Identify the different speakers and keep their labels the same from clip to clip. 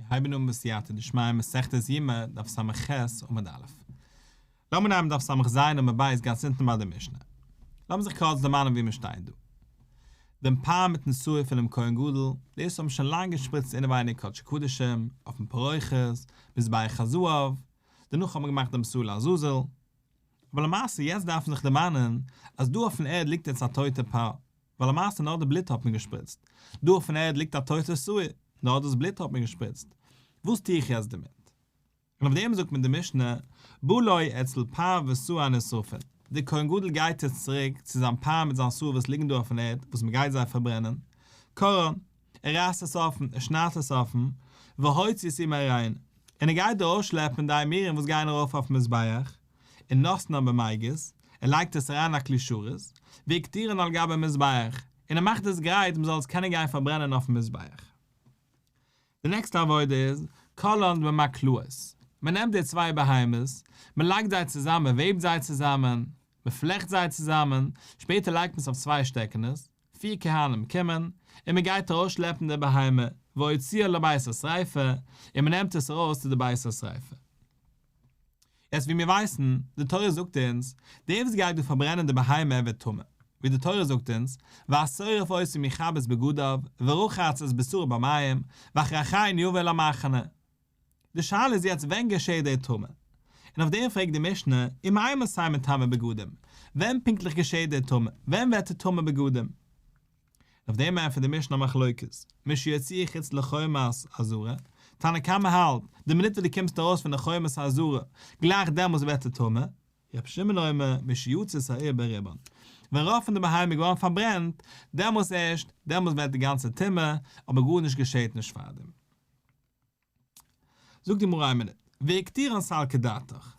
Speaker 1: מיר הייבן אן בסייעתא דשמיא מסכת יומא דף ס"ח עמוד א'. לאמיר נעמען דף ס"ז עמוד ב' גאנץ אונטן ביי די משנה. לאמיר זיך קורץ דערמאנען וואו מען שטייט דא. דעם פר מיטן שעיר פונעם כהן גדול, דאס האבן שוין לאנג געשפריצט אינעווייניג קדשי קדשים, אויפן פרוכת, מזבח הזהב, דערנאך האט מען געמאכט דעם שעיר לעזאזל. אבער למעשה יעצט דארף מען זיך דערמאנען אז דא אויפן ערד ליגט יעצט א טויטע פר, ווייל למעשה נאר די בלוט האט מען געשפריצט, דא אויפן ערד ליגט א טויטע שעיר, נאר דאס בלוט האט מען געשפריצט, וואס טו איך יעצט דערמיט? און אויף דעם זאגט מיר די משנה, בא לו אצל פר ושעיר הנשרפין, דער כהן גדול גייט יעצט צוריק צו זיין פר מיט זיין שעיר וואס ליגן דא אויפן ערד, וואס מען גייט זיי פארברענען, קורען, ער רייסט עס אפן, ער שניידט עס אפן, והוציא את אימוריהן, און ער גייט ארויסשלעפן די אימורים וואס גייען ארויף אויפן מזבח, ונתנן במגיס, ער לייגט עס אריין אין א כלי שרת, והקטירן על גבי מזבח, און ער מאכט עס גרייט מען זאל עס קענען גיין פארברענען אויפן מזבח. די נעקסטע עבודה איז, קלען במקלעות, מען נעמט די צוויי בהמות, מען לייגט זיי צוזאמען, מען וועבט זיי צוזאמען, מען פלעכט זיי צוזאמען, שפעטער לייגט מען עס אויף צוויי שטעקענעס, פיר כהנים קומען, און מען גייט ארויסשלעפן די בהמה, והוציאה לבית השריפה, און מען נעמט עס ארויס צו די בית השריפה. יעצט ווי מיר ווייסן, די תורה זאגט אונז, דער וואס גייט דא פארברענען די בהמה ווערט טמא, ווי די תורה זאגט אונז, והשורף אותם יכבס בגדיו, ורחץ את בשרו במים, ואחרי כן יבא אל המחנה. די שאלה איז יעצט ווען געשעהט די טומאה? און אויף דעם פרעגט די משנה, ומאימתי מטמא בגדים, ווען פונקטליך געשעהט די טומאה, ווען ווערט ער טמא בגדים? און אויף דעם ענטפערט די משנה א מחלוקת, משיוציאו חוץ לחומת העזרה, תנא קמא האלט, די מינוט וואס דו קומסט ארויס פון די חומת העזרה, גלייך דעמאלס ווערט ער טמא, רבי שמעון אומר, משיצא העור ברובן, ווען רוב פון די בהמה איז געווארן פארברענט, דעמאלס ערשט, דעמאלס ווערט די גאנצע טומאה, אבער גארנישט געשעהט נישט פארדעם. זאגט די גמרא איין מינוט, והקטירן סלקא דעתך.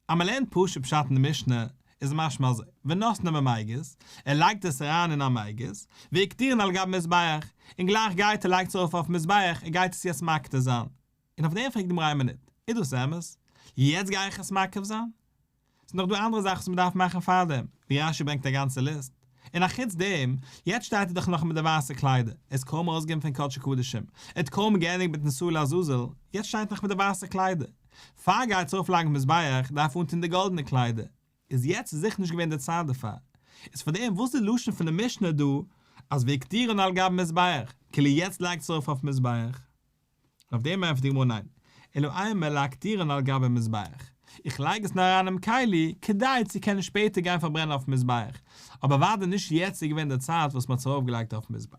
Speaker 1: אז מען לערנט פשוט פשט אין די משנה, איז משמע אזוי, ונתנן במגיס, ער לייגט עס אריין אין א מגיס, והקטירן על גבי מזבח, און גלייך גייט ער לייגט עס ארויף אויפן מזבח, ער גייט עס יעצט מקטיר זיין. און אויף דעם פרעגט די גמרא איין מינוט, איז דאס אמת? יעצט גיי איך עס מקריב זיין? ס'איז נאך דא אנדערע זאכן וואס מ'דארף מאכן פארדעם, ווי רש"י ברענגט א גאנצע ליסט. און א חוץ דעם, יעצט שטייט ער דאך נאך מיט די ווייסע קליידער, ער איז קוים ארויסגעקומען פון קדשי קדשים, ער האט קוים געענדיגט מיטן שעיר לעזאזל, יעצט שטייט נאך מיט די ווייסע קליידער. פאר ער גייט עס ארויפלייגן אויפן מזבח דארף ער אנטון די גאלדענע קליידער, איז יעצט איז זיכער נישט געווען די צייט דערפאר. איז פארדעם וואס איז די לשון פון די משנה דא אז והקטירן על גבי מזבח, כאילו יעצט לייגט עס ארויף אויפן מזבח? אויף דעם ענטפערט די גמרא ניין, אלא אימא להקטירן על גבי מזבח, איך לייג עס נאר אריין אינעם כלי כדי צו קענען שפעטער גיין פארברענען אויפן מזבח, אבער אוודאי נישט יעצט איז געווען די צייט וואס מען האט עס ארויף געלייגט אויפן מזבח.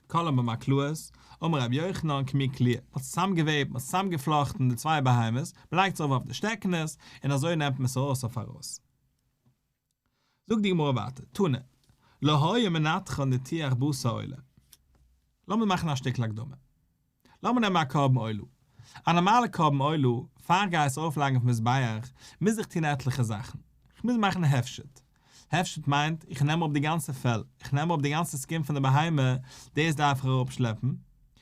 Speaker 1: קלען במקלעות, אמר רבי יוחנן כמין קליעה, מען האט עס צוזאם געוועבט, מען האט צוזאם געפלאכטן די צוויי בהמות, מען לייגט עס ארויף אויף די שטעקענעס, און אזוי נעמט מען עס ארויס אויף ארויס. זאגט די גמרא ווייטער, תנא, לא היו מנתחין ניתוח בשר עולה. לאמיר מאכן א שטיקל הקדמה. לאמיר נעמען א קרבן עולה. א נארמאלע קרבן עולה, פאר איך גיי עס ארויפלייגן אויפן מזבח, מוז איך טון עטליכע זאכן. איך מוז מאכן הפשט. הפשט מיינט, איך נעם אראפ די גאנצע פעל, איך נעם אראפ די גאנצע skin פון די בהמה, דאס דארף איך אראפשלעפן.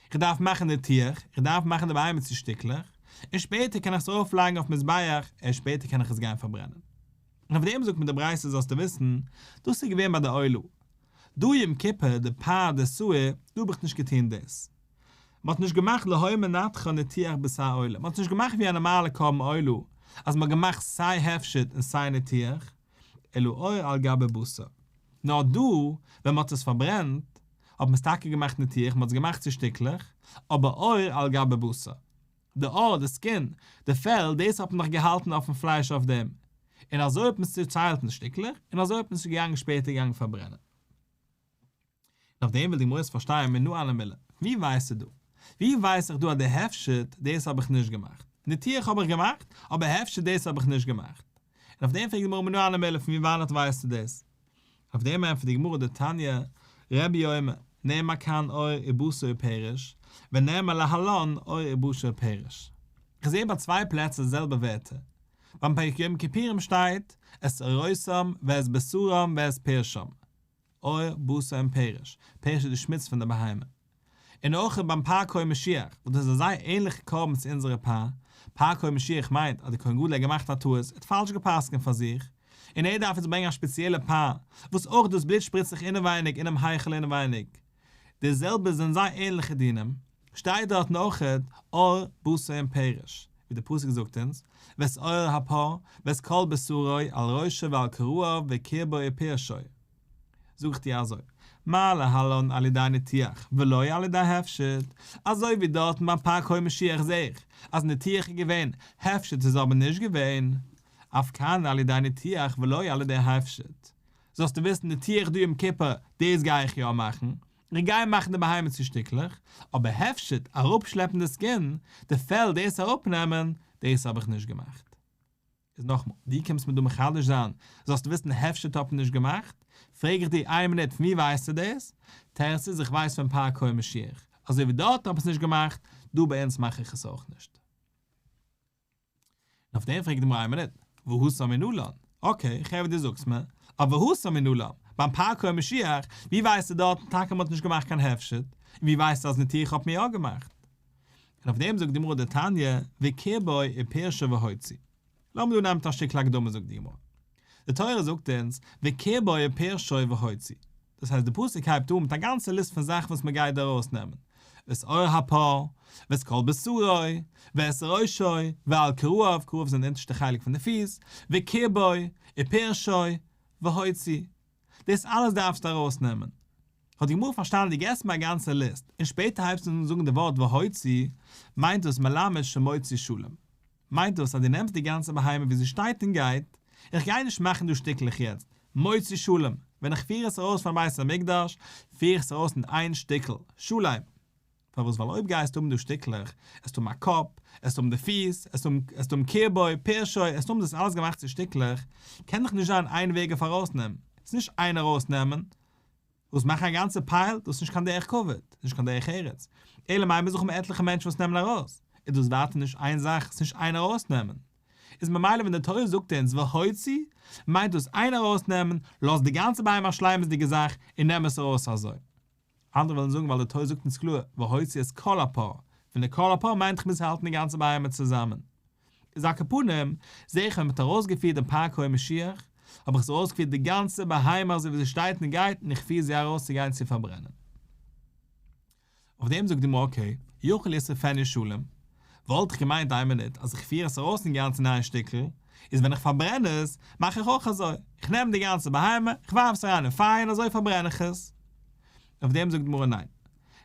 Speaker 1: איך דארף מאכן ניתוח, איך דארף מאכן די בהמה צו שטיקלעך, און שפעטער קען איך עס ארויפלייגן אויפן מזבח, ערשט שפעטער קען איך עס גיין פארברענען. און אויף דעם זאגט מיר די ברייתא זאלסטו וויסן, דאס איז געווען ביי די עולה. דא יום כיפור, די פר די שעיר, דא האב איך נישט געטון דאס. מען האט נישט געמאכט לא היו מנתחין ניתוח בשר עולה, מען האט נישט געמאכט ווי א נארמאלע קרבן עולה, אז מען האט געמאכט סיי הפשט און סיי ניתוח, אלא עור על גבי בשר. נאר דא, ווען מען האט עס פארברענט, האט מען עס טאקע געמאכט ניתוח, מען האט עס געמאכט צו שטיקלעך, אבער עור על גבי בשר. די עור, די skin, די פעל, דאס האט מען נאך געהאלטן אויפן פלייש אויף דעם, און אזוי האט מען עס צוטיילט אין שטיקלעך, און אזוי האט מען עס געגאנגען שפעטער געגאנגען פארברענען. און אויף דעם וויל די גמרא עס פארשטיין מנא הני מילי, ווי ווייסטו דא? ווי ווייס איך דא אז די הפשט, דאס האב איך נישט געמאכט? ניתוח האב איך געמאכט, אבער הפשט דאס האב איך נישט געמאכט. און אויף דעם פרעגט די גמרא מנא הני מילי, פון ווי וואנעט ווייסטו דאס? אויף דעם ענטפערט די גמרא דתניא, רבי אומר, נאמר כאן עור ובשר ופרש, ונאמר להלן עור ובשר ופרש. איך זעה ביי צוויי פלעצער די זעלבע ווערטער. ביים פרק יום כיפורים שטייט, את עורותם ואת בשרם ואת פרשם. עור, בשר און פרש. פרש איז די שמוץ פון די בהמה. און אויך ביים פר כהן משיח, וואס דאס איז א זייער ענליכע קרבן צו אונזערע פר, פר כהן משיח מיינט אז דער כהן גדול האט געמאכט א טעות, ער האט פאלש גע'פסק'נט פאר זיך, און ער דארף יעצט ברענגען א שפעציעלע פר, וואס אויך דאס בלוט שפריצט זיך אינעווייניג אינעם היכל אינעווייניג. די זעלבע זענען זייער ענליכע דינים. שטייט דארטן אויכעט עור בשר און פרש, ווי די פסוק זאגט אונז, ואת עור הפר, ואת כל בשרו, על ראשו ועל כרעיו וקרבו ופרשו. זאג איך דיר אזוי, מה להלן על ידי ניתוח ולא על ידי הפשט, אזוי ווי דארטן ביים פר כהן משיח זעה איך אז ניתוח איז געווען, הפשט איז אבער נישט געווען, אף כאן על ידי ניתוח ולא על ידי הפשט. זאלסטו וויסן ניתוח דא יום כיפור, דאס גיי איך יא מאכן, איך גיי מאכן די בהמה צו שטיקלעך, אבער הפשט, אראפשלעפן די skin, די פעל דאס אראפנעמען, דאס האב איך נישט געמאכט. איז נאכמאל, דו קומסט מיר דא מחדש זיין, זאלסטו וויסן הפשט האט מען נישט געמאכט, פרעג איך דיר איין מינוט פון ווי ווייסטו דאס? תירוץ איז איך ווייס פון פר כהן משיח, אזוי ווי דארט האב איך עס נישט געמאכט, דא ביי אונז מאך איך עס אויך נישט. און אויף דעם פרעגט די גמרא איין מינוט, והתם מנלן? okay, איך הער וואס דו זאגסט מיר, אבער והתם מנלן? ביים פר כהן משיח, ווי ווייסטו דארטן טאקע מען האט נישט געמאכט קיין הפשט? און ווי ווייסטו אז ניתוח האט מען יא געמאכט? און אויף דעם זאגט די גמרא דתניא, וקרבו ופרשו והוציא. לאמיר דא נעמען א שטיקל הקדמה זאגט די גמרא. די תורה זאגט אונז, וקרבו ופרשו והוציא. דאס הייסט די פסוק הייבט אן מיט א גאנצע ליסט פון זאכן וואס מען גייט דא ארויסנעמען, ואת עור הפר, ואת כל בשרו, ואת ראשו, ועל כרעיו, כרעיו זענען די אונטערשטע חלק פון די פיס, וקרבו, ופרשו, והוציא. דאס אלעס דארפסטו ארויסנעמען. האט די גמרא פארשטאנען דו געסט מיר א גאנצע ליסט און שפעטער הייבסטו אן זאגן די ווארט והוציא, מיינט דאס מלמד שמוציא שלם. מיינט דאס אז דו נעמסט די גאנצע בהמה ווי זי שטייט און גייט, איך גיי נישט מאכן דא שטיקלעך יעצט, מוציא שלם, ווען איך פיר עס ארויס פון בית המקדש, פיר איך עס ארויס אין איין שטיקל, שלם. פארוואס ווייל אויב גייסטו האבן דא שטיקלעך, עסטו האבן א קאפ, עסטו האבן די פיס, עסטו האבן קרבו, פרשו, עסטו האבן דאס אלעס געמאכט צו שטיקלעך, קען דאך נישט זיין איין וועג אויף ארויסנעמען, ס'איז נישט איין ארויסנעמען, וואס מאכן א גאנצע pile, דאס איז נישט קיין דרך כבוד, נישט קיין דרך ארץ, אלא מאי מוז איך האבן עטליכע מענטשן וואס נעמען ארויס, איז דאס ווייטער נישט איין זאך, ס'איז נישט איין ארויסנעמען. איז ממילא ווען די תורה זאגט אונז והוציא, מיינט דאס איין ארויסנעמען, לאז די גאנצע בהמה א שלימות'דיגע זאך און נעם עס ארויס אזוי. אנדערע וועלן זאגן ווייל די תורה זאגט אונז קלאר והוציא את כל הפר, פון די כל הפר מיינט איך מוז האלטן די גאנצע בהמה צוזאמען. איז על כל פנים, זעה איך ווען מ'האט ארויסגעפירט דעם פר כהן משיח, האב איך עס ארויסגעפירט די גאנצע בהמה אזוי ווי זי שטייט און גייט און איך פיר זי ארויס צו גיין צו פארברענען. אויף דעם זאגט די גמרא okay, יכול ישרפנו שלם, וואלט איך געמיינט איין מינוט אז איך פיר עס ארויס אינגאנצן אין איין שטיקל, איז ווען איך פארברען עס, מאך איך אויך אזוי, איך נעם די גאנצע בהמה, איך ווארף עס אריין אין פייער און אזוי פארברען איך עס. אויף דעם זאגט די גמרא ניין.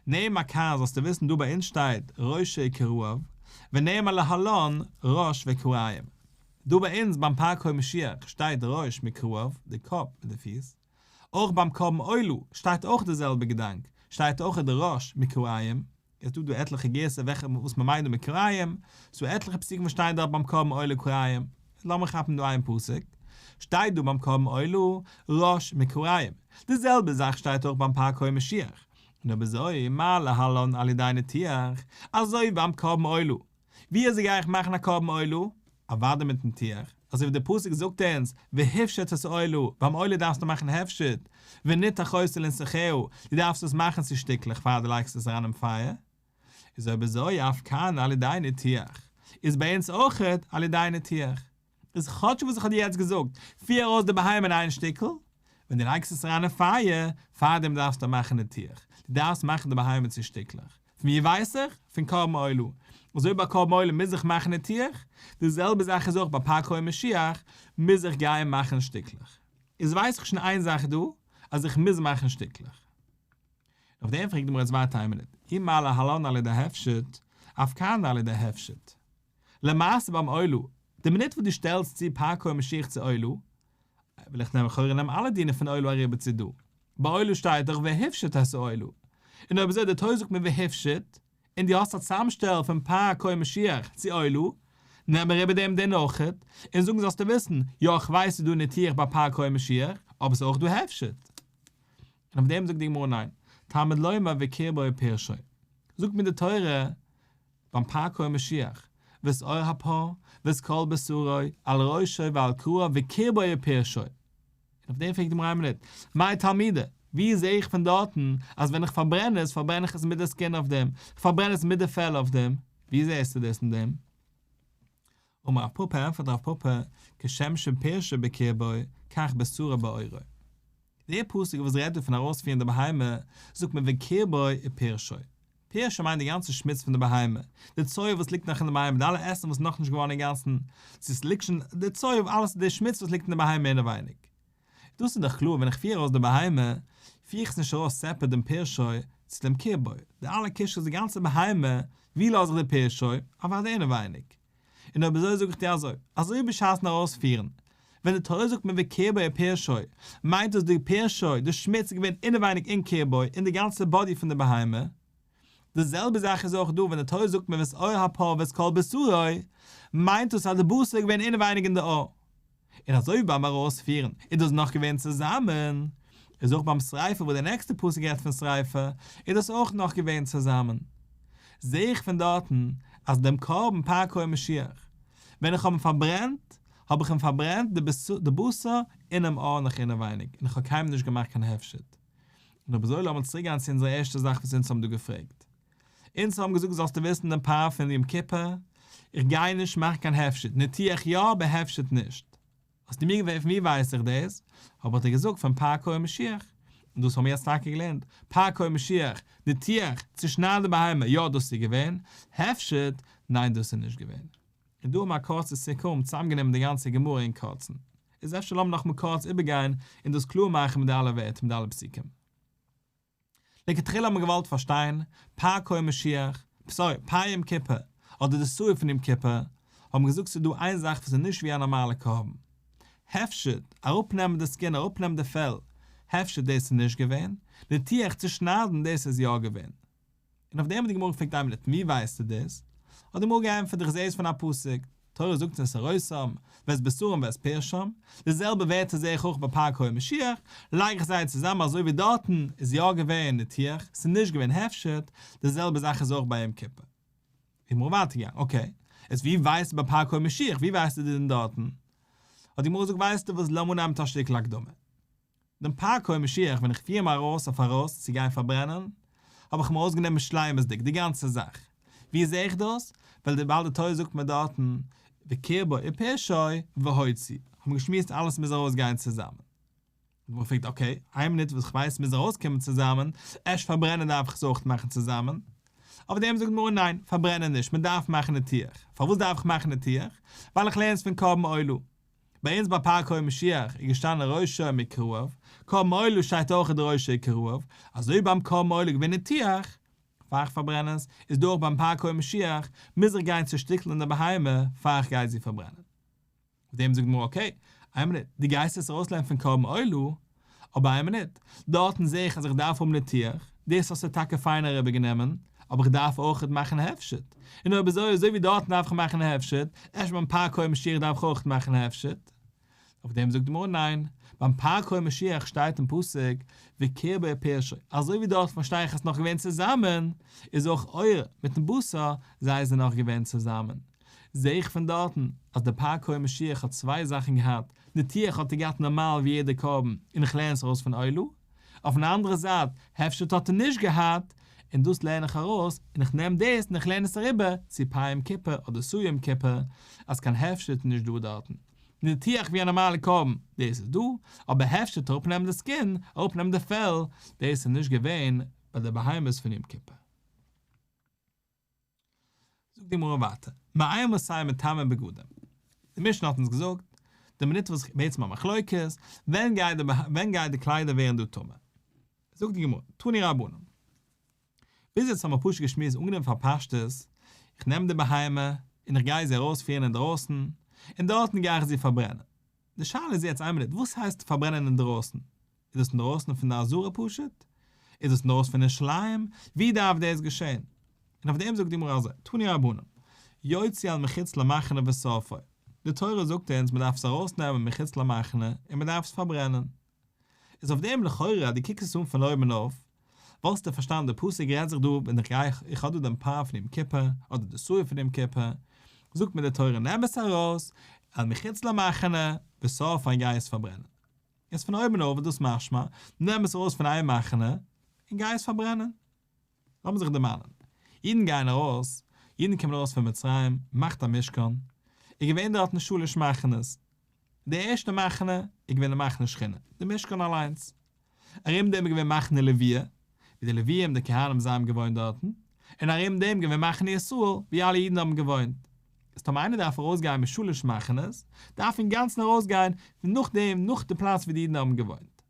Speaker 1: נאמר כאן זאלסטו וויסן דא ביי אונז שטייט ראשו וכרעיו, ונאמר להלן ראש וכרעים. דא ביי אונז ביים פר כהן משיח שטייט ראש מיט כרעיו, די קאפ מיט די פיס. אויך ביים קרבן עולה שטייט אויך די זעלבע געדאנק, שטייט אויך די ראש מיט כרעים. עס איז דא דא עטליכע גירסא וועלכע וואס מען מיינט דא מיט כרעים, ס'איז דא עטליכע פסוקים וואס שטייען דארט ביים קרבן עולה כרעים, לאמיר כאפן דא איין פסוק, שטייט דא ביים קרבן עולה ראש מיט כרעים, די זעלבע זאך שטייט אויך ביים פר כהן משיח, און אויב אזוי מה להלן על ידי ניתוח, אזוי ווי ביים קרבן עולה, ווי אזוי גיי איך מאכן א קרבן עולה? אוודאי מיט ניתוח, אזוי ווי דער פסוק זאגט אונז, והפשט את העולה, ביים עולה דארפסטו מאכן הפשט, ונתח אותה לנסכיה, דו דארפסט עס מאכן צו שטיקלעך פאר דו לייגסט עס אריין אין פייער. איז אויב אזוי אף כאן על ידי ניתוח, איז ביי אונז אויכעט על ידי ניתוח. איז כאטש וואס איך האב דיר יעצט געזאגט, פיר ארויס די בהמה אין איין שטיקל, ווען דו לייגסט עס אריין אין פייער, פארדעם דארפסטו מאכן ניתוח, דו דארפסט מאכן די בהמה צו שטיקלעך. פון ווי ווייס איך? פון קרבן עולה. אזוי ביי קרבן עולה מוז איך מאכן ניתוח, די זעלבע זאך איז אויך ביי פר כהן משיח, מוז איך גיין מאכן שטיקלעך. איז ווייס איך שוין איין זאך דא, אז איך מוז מאכן שטיקלעך. אויף דעם פרעגט די גמרא יעצט ווייטער איין מינוט, אי מה להלן על ידי הפשט, אף כאן על ידי הפשט. למעשה ביים עולה, די מינוט וואס דו שטעלסט צו פר כהן משיח צו עולה, וויל איך נעמען לכאורה נעמען אלע דינים פון עולה אריבער צו דא. ביי עולה שטייט דאך והפשט את העולה. און אויב אזוי די תורה זאגט מיר והפשט, און דו האסט א צוזאמשטעל פון פר כהן משיח צו עולה, נעם אריבער דעם דין אויכעט, און זאגן זאלסטו וויסן, יא איך ווייס ס'איז דא ניתוח ביי פר כהן משיח, אבער ס'איז אויך דא הפשט. און אויף דעם זאגט די גמרא ניין, תלמוד לומר וקרבו ופרשו. זאגט מיר די תורה ביים פר כהן משיח, ואת עור הפר, ואת כל בשרו, על ראשו ועל כרעיו וקרבו ופרשו. און אויף דעם פרעגט די גמרא איין מינוט, מאי תלמודא, ווי זע איך פון דארטן אז ווען איך פארברען עס, פארברען איך עס מיט די skin אויף דעם, איך פארברען עס מיט די פעל אויף דעם, ווי זעסטו דאס אין דעם? אמר רב פפא ענטפערט רב פפא, כשם שפרשו בקרבו, כך בשרו בעורו. דער פסוק וואס רעדט דא פון ארויספירן די בהמה, זאגט מען וקרבו ופרשו. פרשו מיינט די גאנצע שמוץ פון די בהמה, די צואה וואס ליגט נאך אין די בהמה, די אלע עסן וואס איז נאכנישט געווארן אינגאנצן, צו עס ליגט שוין, די צואה, אלעס די שמוץ וואס ליגט אין די בהמה אינעווייניג. דאס איז דאך קלאר ווען איך פיר ארויס די בהמה, פיר איך עס נישט ארויס סעפערט דעם פרשו צו דעם קרבו, די אלע קישקעס די גאנצע בהמה, ווי לאז איך די פרשו? אוודאי אינעווייניג. און אויב אזוי זאג איך דיר אזוי, אזוי בשעת'ן ארויספירן, ווען די תורה זאגט מיר וקרבו ופרשו, מיינט דאס די פרשו, די שמוץ איז געווען אינעווייניג אין קרבו, אין די גאנצע body פון די בהמה. די זעלבע זאך איז אויך דא ווען די תורה זאגט מיר ואת עור הפר ואת כל בשרו, מיינט דאס אז די בשר איז געווען אינעווייניג אין די עור. און אזוי ווי ביים ארויספירן איז דאס נאך געווען צוזאמען, איז אויך ביים שריפה וואס די נעקסטע פסוק רעדט פון שריפה, איז דאס אויך נאך געווען צוזאמען. זע איך פון דארטן אז דעם קרבן פר כהן משיח, ווען איך האב אים פארברענט, האב איך אים פארברענט די בשר אינעם עור נאך אינעווייניג, און איך האב קיינמאל נישט געמאכט קיין הפשט. און אויב אזוי לאמיר צוריק גיין צו אונזער ערשטע זאך וואס אונז האבן דא געפרעגט. אונז האבן געזאגט זאלסטו וויסן דעם פר פון יום כיפור, איך גיי נישט מאכן קיין הפשט, ניתוח יא אבער הפשט נישט. האסטו מיר געפרעגט פון ווי ווייס איך דאס, האב איך דיר געזאגט פון פר כהן משיח. און דאס האבן מיר יעצט טאקע געלערנט, פר כהן משיח, ניתוח, צושניידן די בהמה, יא דאס איז געווען, הפשט, ניין דאס איז נישט געווען. און דא האבן מיר א קורצע סיכום, צוזאמגענומען די גאנצע גמרא אין קורצן. איז אפשר לאמיר נאכאמאל קורץ איבערגיין און דאס קלאר מאכן מיט די אלע ווערטער מיט די אלע פסוקים. לכתחילה האט מען געוואלט פארשטיין, פר כהן משיח, sorry, פר יום כיפור, אדער די שעיר פון יום כיפור, האבן געזאגט ס'איז דא איין זאך וואס איז נישט ווי א נארמאלע קרבן. הפשט, אראפנעמען די skin, אראפנעמען די פעל, הפשט דאס איז נישט געווען, ניתוח צושניידן דאס איז יא געווען. און אויף דעם האט די גמרא געפרעגט איין מינוט, ווי ווייסטו דאס? האט די גמרא געענטפערט איך זע עס פון א פסוק, תורה זאגט את עורותם, ואת בשרם ואת פרשם, די זעלבע ווערטער זע איך אויך ביי פר כהן משיח, לייג איך זיי צוזאמען אזוי ווי דארטן איז יא געווען ניתוח, ס'איז נישט געווען הפשט, די זעלבע זאך איז אויך ביי יום כיפור. די גמרא ווייטער געגאנגען, okay, איז ווי ווייסטו ביי פר כהן משיח, ווי ווייסטו דען דארטן? האט די גמרא געזאגט ווייסטו וואס לאמיר נעמען א שטיקל הקדמה. דעם פר כהן משיח ווען איך פיר אים ארויס אויף ארויס צו גיין פארברענען, האב איך אים ארויסגענומען שלימות'דיג די גאנצע זאך. ווי זע איך דאס? ווייל די ווייל די תורה זאגט מיר דארטן וקרבו ופרשו והוציא, האבן מיר געשמועסט אלעס מוז ארויסגיין צוזאמען. די גמרא פרעגט okay, איין מינוט וואס איך ווייס מוז ארויסקומען צוזאמען, ערשט פארברענען דארף איך עס אויך מאכן צוזאמען. אויף דעם זאגט די גמרא ניין, פארברענען נישט, מען דארף מאכן ניתוח. פארוואס דארף איך מאכן ניתוח? ווייל איך לערן עס פון קרבן עולה. ביי אונז ביי פר כהן משיח איז געשטאנען ראשו מכרעיו, קרבן עולה שטייט אויך ראשו וכרעיו, אזוי ביים קרבן עולה געווען ניתוח, פאר איך פארברען עס, איז דא אויך ביים פר כהן משיח, מוז איך גיין צושטיקלען די בהמה פאר איך גיי זי פארברענען. אויף דעם זאגט די גמרא okay, איין מינוט, דו גייסט עס ארויסלערנען פון קרבן עולה, אבער איין מינוט, דארטן זע איך אז איך דארף האבן ניתוח, דאס האסטו טאקע פיין אריבערגענומען, אבער איך דארף אויכעט מאכן הפשט, און אויב אזוי אזוי ווי דארטן דארף איך מאכן הפשט, אפשר ביים פר כהן משיח דארף איך אויכעט מאכן הפשט? אויף דעם זאגט די גמרא ניין, ביים פר כהן משיח שטייט אין פסוק וקרבו ופרשו, אזוי ווי דארט פארשטיי איך אז נאך געווען צוזאמען, איז אויך עור מיטן בשר, זיי זענען נאך געווען צוזאמען. זע איך פון דארטן אז דער פר כהן משיח האט צוויי זאכן געהאט, ניתוח האט ער געהאט נארמאל ווי יעדער קרבן און איך לערן עס ארויס פון עולה, אויפן אנדערע זייט הפשט האט ער נישט געהאט, און דאס לערן איך ארויס, און איך נעם דאס און איך לערן עס אריבער צו פר יום כיפור אדער שעיר יום כיפור, אז קיין הפשט איז נישט דא דארטן. ניתוח ווי א נארמאלע קרבן, דאס איז דא, אבער הפשט אראפנעמען די skin, אראפנעמען די פעל, דאס איז נישט געווען ביי די בהמות פון יום כיפור. זאגט די גמרא ווייטער, מאימתי מטמאין בגדים. די משנה האט אונז געזאגט, די מינוט וואס בעצם א מחלוקת, ווען גייט די ווען גייט די קליידער ווערן דא טמא? זאגט די גמרא, תנו רבנן. ביז יעצט האבן מיר פשוט געשמועסט אנגענומען פאר פשטות, איך נעם די בהמה און איך גיי זי ארויספירן אינדרויסן, און דארטן גיי איך זי פארברענען. די שאלה איז יעצט איין מינוט, וואס הייסט פארברענען אינדרויסן? איז דאס אינדרויסן פון די עזרה פשוט? איז דאס אינדרויסן פון ירושלים? ווי דארף דאס געשען? און אויף דעם זאגט די גמרא אזוי, תנו רבנן, יוציא אל מחוץ למחנה ושורפו, די תורה זאגט אונז מען דארף עס ארויסנעמען מחוץ למחנה און מען דארף עס פארברענען. איז אויף דעם לכאורה אז דו קוקסט עס אן פון אויבן אויף, וואלסטו פארשטאנען די פסוק רעדט זיך דא ווען איך גיי איך האב דא דעם פר פון יום כיפור אדער די שעיר פון יום כיפור, זאגט מיר די תורה נעם עס ארויס אל מחוץ למחנה ושרפו און גיי עס פארברענען. איז פון אויבן אויף איז דאס משמע, נעם עס ארויס פון איין מחנה און גיי עס פארברענען. לאמיר זיך דערמאנען, אידן גייען ארויס, אידן קומען ארויס פון מצרים, מאכט א משכן, איז געווען דארטן שלש מחנות, די ערשטע מחנה איז געווען די מחנה שכינה, די משכן אליינס, ארום דעם איז געווען מחנה לוויה, ווי די לוויים די כהנים זיי האבן געוואוינט דארטן, און ארום דעם געווען מחנה ישראל, ווי אלע אידן האבן געוואוינט. איז טאמער איינער דארף ארויסגיין משלש מחנות, דארף אינגאנצן ארויסגיין פון נאכדעם נאך די פלאץ ווי די אידן האבן געוואוינט.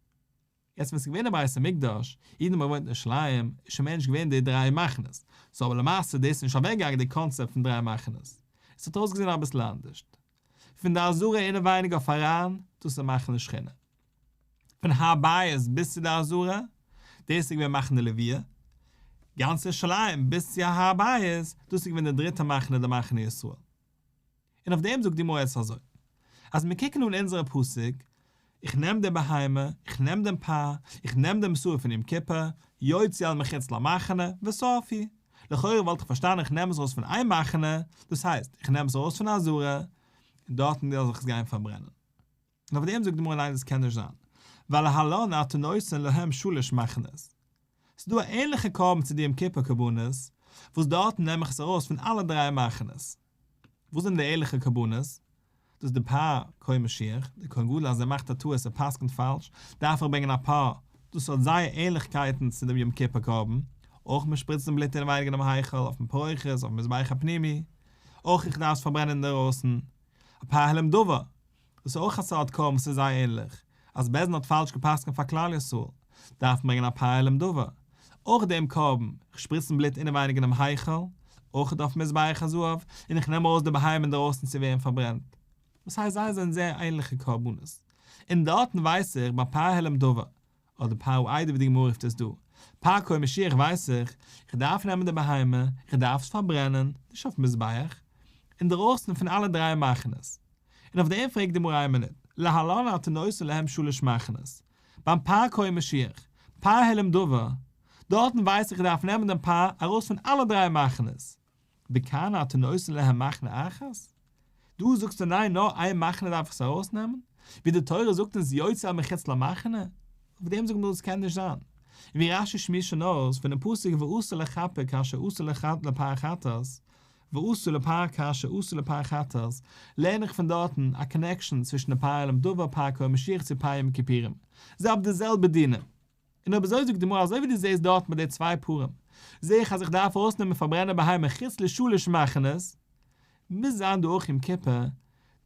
Speaker 1: יעצט ווען ס'איז געווען די בית המקדש, אידן האבן געוואוינט אין ירושלים, איז שוין מער נישט געווען די דריי מחנות, סאו אבער למעשה דאס איז נישט אוועקגעגאנגען די קאנצעפט פון דריי מחנות, עס האט אויסגעזען אביסל אנדערשט. פון די עזרה אינעווייניג אויף אריין, דאס איז מחנה שכינה. פון הר הבית ביז צו די עזרה, דאס איז געווען מחנה לוויה. גאנץ ירושלים ביז צו הר הבית, דאס איז געווען די דריטע מחנה די מחנה ישראל. און אויף דעם זאגט די גמרא יעצט אזוי, אז מיר קוקן אן אונזערע פסוק, איך נעם די בהמה, איך נעם דעם פר, איך נעם דעם שעיר פון יום כיפור, יוציא אל מחוץ למחנה, ושרפו. לכאורה וואלט איך פארשטאנען איך נעם עס ארויס פון איין מחנה, דאס הייסט, איך נעם עס ארויס פון עזרה, און דארטן זאל איך עס גיין פארברענען. און אויף דעם זאגט די גמרא ניין דאס קען נישט זיין, ווייל להלן אתה נותן להם שלש מחנות. ס'איז דא א ענליכע קרבן צו די יום כיפור קרבנות, וואס דארטן נעם איך עס ארויס פון אלע דריי מחנות. וואס זענען די ענליכע קרבנות? דאס איז די פר כהן משיח, דער כהן גדול אז ער מאכט א טעות ער פסק'נט פאלש, דארף ער ברענגען א פר, דאס האט זייער ענליכקייטן צו דעם יום כיפור קרבן, אויך מען שפריצט דעם בלוט אינעווייניג אינעם היכל, אויפן פרוכת, אויפן מזבח הפנימי, אויך איך דארף עס פארברענען אינדערויסן, א פר העלם דבר, דאס איז אויך א סארט קרבן וואס איז זייער ענליך, אז בית דין האט פאלש גע'פסק'נט פאר כלל ישראל, דארף מען ברענגען א פר העלם דבר. אויך דעם קרבן, איך שפריצן בלוט אינעווייניג אינעם היכל, אויך אויפן מזבח הזהב, און איך נעם ארויס די בהמה אינדערויסן צו ווערן פארברענט. דאס הייסט זיי זענען זייער ענליכע קרבנות. און דארטן ווייס איך ביי פר העלם דבר, אדער פר העדה ווי די גמרא רופט עס דא, פר כהן משיח ווייס איך, איך דארף נעמען די בהמה, איך דארף עס פארברענען, נישט אויפן מזבח, אינדערויסן פון אלע דריי מחנות. און אויף דעם פרעגט די גמרא איין מינוט, להלן אתה נותן להם שלש מחנות, ביים פר כהן משיח, פר העלם דבר, דארטן ווייס איך איך דארף נעמען דעם פר ארויס פון אלע דריי מחנות, וכאן אתה נותן להם מחנה אחת? דא זאגסטו ניין נאר איין מחנה דארף איך עס ארויסנעמען? ווי די תורה זאגט אונז יוציא אל מחוץ למחנה? אויף דעם זאגט מען דאס קען נישט זיין. און ווי רש"י שמועסט שוין אויס פונעם פסוק ועשו לכפר כאשר עשו לפר החטאת, ועשו לפר כאשר עשו לפר החטאת, לערן איך פון דארטן א connection צווישן די פר העלם דבר פר כהן משיח צו פר יום כיפורים. זיי האבן די זעלבע דינים. און אויב אזוי זאגט די גמרא אזוי ווי דו זעסט דארט מיט די צוויי פרים, זע איך אז איך דארף ארויסנעמען פארברענען בהמה חוץ לשלש מחנות, מוז זיין דא אויך יום כיפור,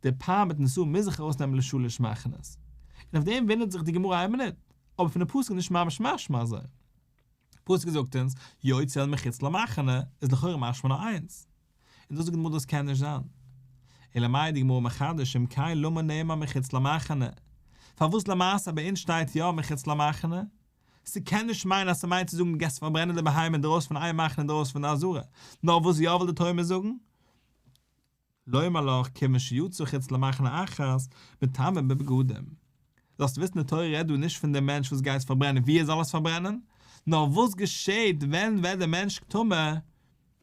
Speaker 1: די פר מיטן שעיר מוז איך ארויסנעמען לשלש מחנות. און אויף דעם וואונדערט זיך די גמרא איין מינוט, אבער פון די פסוק איז נישט ממש משמע אזוי. פסוק זאגט אונז, יוציא אל מחוץ למחנה, איז לכאורה משמע נאר איינס. און דאס זאגט די גמרא דאס קען נישט זיין. אלא מאי די גמרא מחדש אם כן למה נאמר מחוץ למחנה? פארוואס למעשה ביי אונז שטייט יא מחוץ למחנה? ס'קען נישט מיינען אז ס'מיינט צו זאגן דו גייסט פארברענען די בהמה אינדרויסן פון איין מחנה אינדרויסן פון די עזרה, נאר וואס יא וויל די תורה מיר זאגן? לומר לך כיוון שיצא חוץ למחנה אחת מטמא בבגדים. זאלסט וויסן די תורה רעדט דא נישט פון דעם מענטש וואס גייט עס פארברענען ווי ער זאל עס פארברענען, נאר וואס געשעט ווען ווערט דער מענטש טמא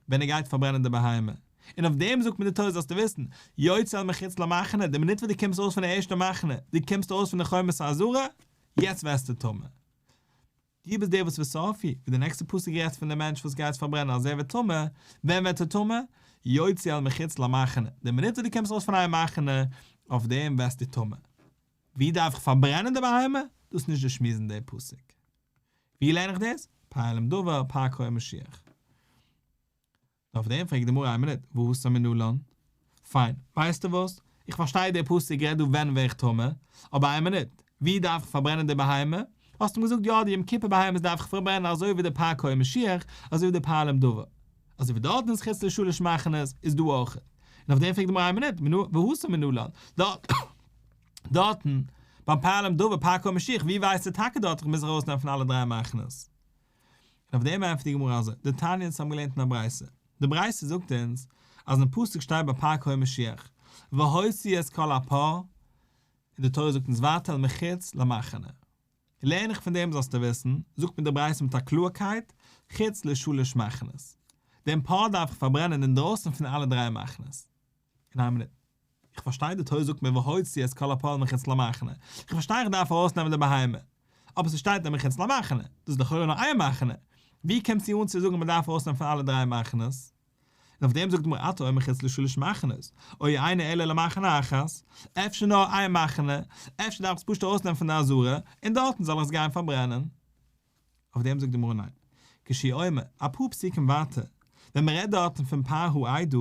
Speaker 1: ווען ער גייט פארברענען די בהמה. און אויף דעם זאגט מיר די תורה זאלסטו וויסן, יוציא אל מחוץ למחנה, די מינוט וואס דו קומסט ארויס פון די ערשטע מחנה, דו קומסט ארויס פון די חומת העזרה, יעצט ווערסטו טמא. דו ביסט דער וואס ושרפו, ווי די נעקסטע פסוק רעדט פון די מענטש וואס גייט פארברענען אז ער ווערט טמא, ווען ווערט ער טמא? יוציא אל מחוץ למחנה, די מינוט וואס דו קומסט ארויס פון איין מחנה, אויף דעם ווערסטו טמא. ווי דארף איך פארברענען די בהמה? דאס איז נישט די שמועס אין די פסוק. ווי לערן איך דאס? פר העלם דבר, פר כהן משיח. אויף דעם פרעגט די גמרא איין מינוט, והתם מנלן? פיין, ווייסטו וואס? איך פארשטיי דער פסוק רעדט דא ווען ווער איך טמא, אבער איין מינוט, ווי דארף איך פארברענען די בהמה? האסט אים געזאגט יא די יום כיפור בהמות דארף איך פארברענען אזוי ווי די פר כהן משיח, אזוי ווי די פר העלם דבר. אזוי ווי דארטן איז חוץ לשלש מחנות, איז דא אויך. און אויף דעם פרעגט די גמרא איין מינוט, והתם מנלן? דארטן, ביים פר העלם דבר פר כהן משיח, ווי ווייסטו טאקע דארט איך מוז ארויסנעמען פון אלע דריי מחנות? און אויף דעם ענטפערט די גמרא אזוי, דתניא אונז האבן געלערנט אין א ברייתא, די ברייתא זאגט אונז אז אין פסוק שטייט ביי פר כהן משיח, והוציא את כל הפר, און די תורה זאגט אונז ווייטער אל מחוץ למחנה. לערן איך פון דעם זאלסטו וויסן, זאגט מיר די ברייתא מיט א קלארקייט, חוץ לשלש מחנות. דעם פר דארף איך פארברענען אינדרויסן פון אלע דריי מחנות. אין איין מינוט. איך פארשטיי די תורה זאגט מיר והוציא את כל הפר אל מחוץ למחנה, איך פארשטיי איך דארף ארויסנעמען די בהמה, אבער ס'שטייט אל מחוץ למחנה, דאס איז לכאורה נאר איין מחנה, ווי קומט זי אן צו זאגן מ'דארף ארויסנעמען פון אלע דריי מחנות? און אויף דעם זאגט די גמרא אתה אומר חוץ לשלש מחנות, או אינו אלא למחנה אחת, אפשר נאר איין מחנה, אפשר דארף איך עס פשוט ארויסנעמען פון די עזרה, און דארטן זאל איך עס גיין פארברענען. אויף דעם זאגט די גמרא ניין. כשהוא אומר, אפאר פסוקים ווייטער, ווען מען רעדט דארטן פון פר העדה,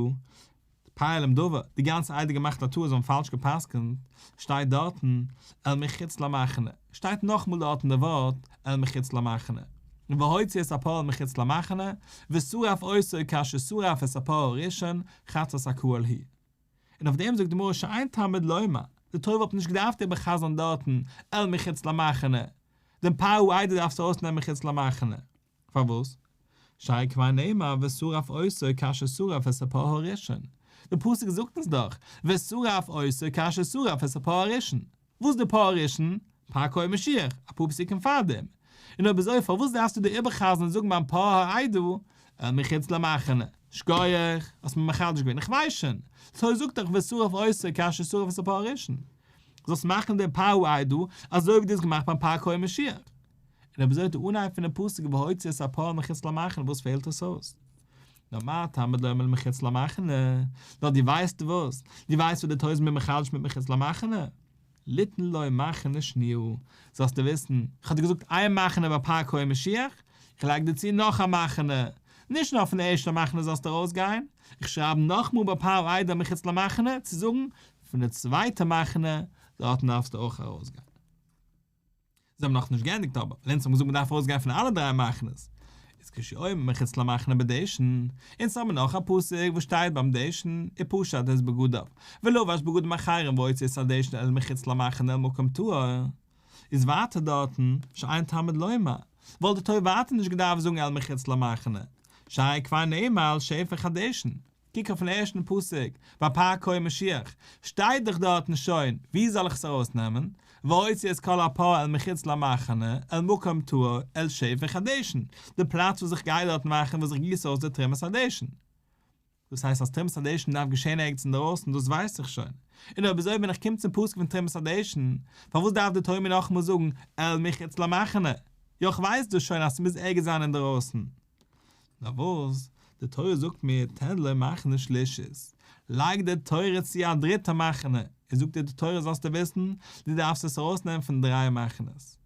Speaker 1: פר העלם דבר, די גאנצע עדה געמאכט א טעות זיי האבן פאלש גע'פסק'נט, שטייט דארטן אל מחוץ למחנה, שטייט נאכמאל דארטן די ווארט אל מחוץ למחנה, והוציא את הפר אל מחוץ למחנה, ושרף אותו כאשר שרף את הפר הראשון, חטאת הקהל היא. און אויף דעם זאגט די גמרא שאין תלמוד לומר, די תורה וואלט נישט געדארפט איבער'חזר'ן דארטן אל מחוץ למחנה, דעם פר העדה דארפסטו ארויסנעמען מחוץ למחנה. פארוואס? שהרי כבר נאמר ושרף אותו כאשר שרף את הפר הראשון, די פסוק זאגט אונז דאך ושרף אותו כאשר שרף את הפר הראשון, וואס איז די פר הראשון? פר כהן משיח, אפאר פסוקים פארדעם, און אויב אזוי פארוואס דארפסטו דא איבערחזרן און זאגן ביים פר העדה אל מחוץ למחנה? שכוח, האסט מיר מחדש געווען, איך ווייס שוין, די תורה זאגט דאך ושרף אותו כאשר שרף את הפר הראשון, זאלסט מאכן דעם פר העדה אזוי ווי דו האסט געמאכט ביים פר כהן משיח. און אויב אזוי די אנהייב פונעם פסוק והוציא את הפר מחוץ למחנה וואס פעלט עס אויס? נאר מה תלמוד לומר מחוץ למחנה, נאר דו ווייסט וואס? דו ווייסט וואס די תורה איז מיר מחדש מיט מחוץ למחנה? ליתן לו מחנה שניה, זאלסטו וויסן, איך האב דיר געזאגט איין מחנה ביי פר כהן משיח, איך לייג דיר צו נאך א מחנה, נישט נאר פון די ערשטע מחנה זאלסטו ארויסגיין, איך שרייב נאכמאל ביי פר העדה מחוץ למחנה צו זאגן, פון די צווייטע מחנה, דארטן דארפסטו אויך ארויסגיין. זיי האבן נאכנישט געענדיגט אבער אונז האבן געזאגט מ'דארף ארויסגיין פון אלע דריי מחנות, איז כשהוא אומר מחוץ למחנה בדשן, אונז האבן נאך א פסוק וואס שטייט ביים דשן, ופשט את בגדיו, ולבש בגדים אחרים והוציא את הדשן אל מחוץ למחנה אל מקום טהור, איז ווייטער דארטן, שאין תלמוד לומר, וואלט די תורה ווייטער נישט געדארפט זאגן אל מחוץ למחנה, שהרי כבר נאמר על שפך הדשן. קוק אויפן ערשטן פסוק ביי פר כהן משיח, שטייט דאך דארטן שוין, ווי זאל איך עס ארויסנעמען? והוציא את כל הפר אל מחוץ למחנה, אל מקום טהור, אל שפך הדשן, די פלאץ וואס איך גיי דארט מאכן וואס איך גיס אויס די תרומת הדשן. דאס הייסט אז תרומת הדשן דארף געשען ערגעץ אינדערויסן, דאס ווייס איך שוין. און אויב אזוי ווען איך קום צום פסוק פון תרומת הדשן, פארוואס דארף די תורה מיר נאכאמאל זאגן אל מחוץ למחנה? יא איך ווייס דאס שוין אז ס'מוז ערגעץ זיין אינדערויסן. נאר וואס, די תורה זאגט מיר תן לו מחנה שלישית, לייג די תורה צו א דריטע מחנה, און זאגט דיר די תורה זאלסטו וויסן, דו דארפסט עס ארויסנעמען פון דריי מחנות.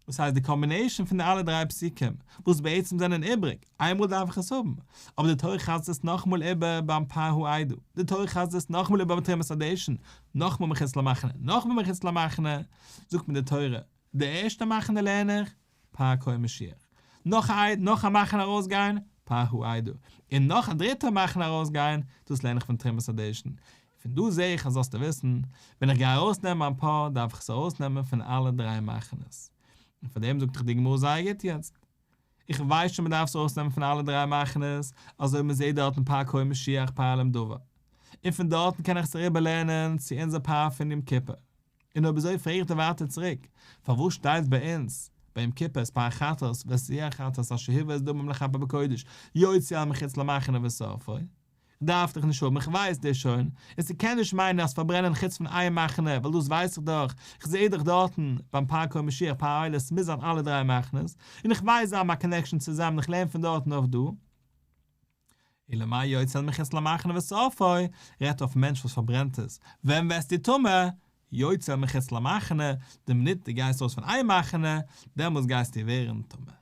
Speaker 1: דאס הייסט די combination פון די אלע דריי פסוקים, וואס בעצם זענען איבריג, איינמאל דארף איך עס האבן, אבער די תורה חזר'ט עס נאכאמאל איבער ביים פר העדה, די תורה חזר'ט עס נאכאמאל איבער ביים תרומת הדשן, נאכאמאל מחוץ למחנה, נאכאמאל מחוץ למחנה, זאגט מיר די תורה, די ערשטע מחנה לערן איך, פר כהן משיח. נאך א נאך א מחנה ארויסגיין, פר העדה. און נאך א דריטע מחנה ארויסגיין, דאס לערן איך פון תרומת הדשן. פון דא זע איך אז זאלסטו וויסן, ווען איך גיי ארויסנעמען מיין פר דארף איך עס ארויסנעמען פון אלע דריי מחנות. און פאר דעם זאגט דיך די גמרא זייער גוט יעצט. איך ווייס שוין מ'דארף עס ארויסנעמען פון אלע דריי מחנות, אזוי ווי מ'זעט דארטן פר כהן משיח פר העלם דבר. און פון דארטן קען איך עס אריבערלערנען צו אונזער פר פון יום כיפור. און אויב אזוי פרעג איך דיר ווייטער צוריק, פארוואס שטייט ביי אונז ביי יום כיפור את פר החטאת ואת איל החטאת אשר הובא את דמם לכפר בקודש יוציא אל מחוץ למחנה ושרפו? כ'דארף דיך נישט האבן איך ווייס דאס שוין, און ס'קען נישט מיינען אז פארברענען חוץ פון איין מחנה ווייל דאס ווייס איך דאך, כ'זעה דאך דארטן ביים פר כהן משיח פר העולה ס'מוז זיין אלע דריי מחנות, און איך ווייס זיי האבן א connection צוזאמען איך לערן פון דארטן אויף דא. אלא מאי יוציא אל מחוץ למחנה ושרפו, רעדט אויפן מענטש וואס פארברענט עס, ווען ווערסטו טמא? יוציא אל מחוץ למחנה, די מינוט דו גייסט ארויס פון איין מחנה, דעמאלטס גייסטו ווערן טמא.